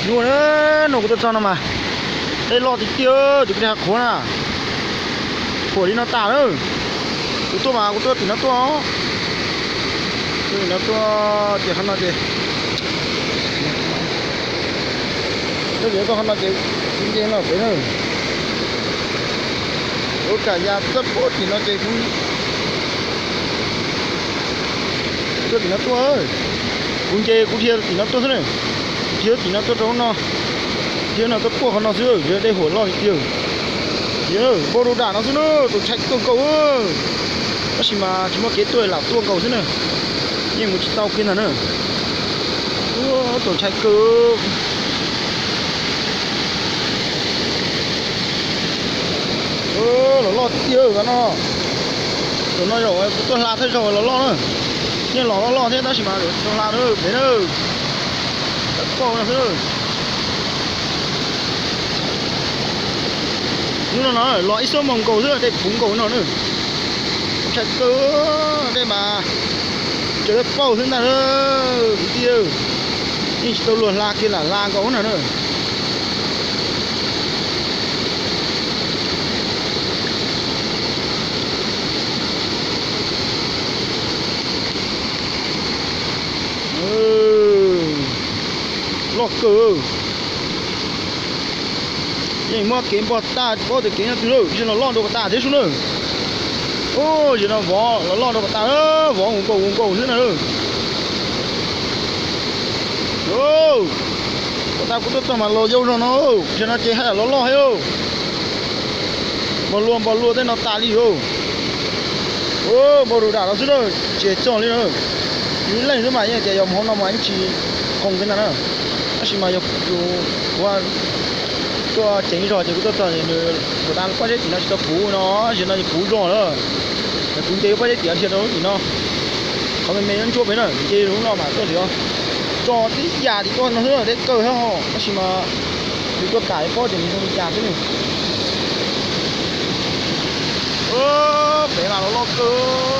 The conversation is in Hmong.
Nyuaj na, no kuv tuaj txog no mas dej loj tiag tiag, ces kuv dej ha qhuav na. Qhuav li no tas na. Kuv tuaj mas kuv tuaj tim no tuaj. Tuaj tim no tuaj, ces qhov no ces, tuaj tim no tuaj qhov no ces kuv nce no pem na. Ua kam ya txawj puag tim no ces kuv tuaj tim no tuaj. Kuv nce kuv dhia tim no tuaj xwb na. Dhia tim no tuaj rau no, dhia no tuaj puag qhov no xwb, dej huam loj li tiag. Npau rau dam no xwb na, tus ntshai kawg nkaus. Tab sis mas tsis muaj kev tuaj lam tuaj nkaus xwb na. Yeej mus tsis tau kiag ntag na. Tus ntshai kawg. Los loj tiag no. Zaum no zaum kuv tuaj hla thawj zaug los loj na. Yeej los loj loj thiab tab sis mas tsis tau hla na, pem na. Tawm pauj no xwb. Hnub no no los ib xuab moos nkaus xwb dej puv nkaus no na. Ntshai kawg, dej mas tsaws dawb paug xwb ntag na. Kwv tij, yeej tsis tau luag hla kiag lam hla nkaus na na. Loj kawg. Yeej muab kev npog tag, paub tias kev nyob twg lawm, los loj nrau pas tas thiab sub na. Ub, zaum no vov los loj nrau pas tas, vov mus nkaus mus nkaus xwb na. Pas tas kuv tuaj txog mas los yau zog no, zaum no ces haj yam los loj thiab. Npog luag npog luag tej no tas li os. Ub, npau rau dam no xwb na, tsis txog li na. Yus ib leeg xwb mas yeej tias yog mus hauv no mas yeej tsis qoos kiag ntag na. Tab sis mas yog kuv tuaj ceev zog ces kuv tuaj txog nws, kuv tas pob zeb tim no tsis tau puv no, zaum no puv zog lawm. Kuv nce pob zeb tim no dhia rau lub tim no. Qhov me me nyob ntsuab pem na, nce lub no mas tuaj tim no. Tso tib yam tim tuaj no xwb, deb kawg thiab ho, tab sis mas yus tuaj kam paub tias nws zoo li cas xwb. Pem mas los loj kawg.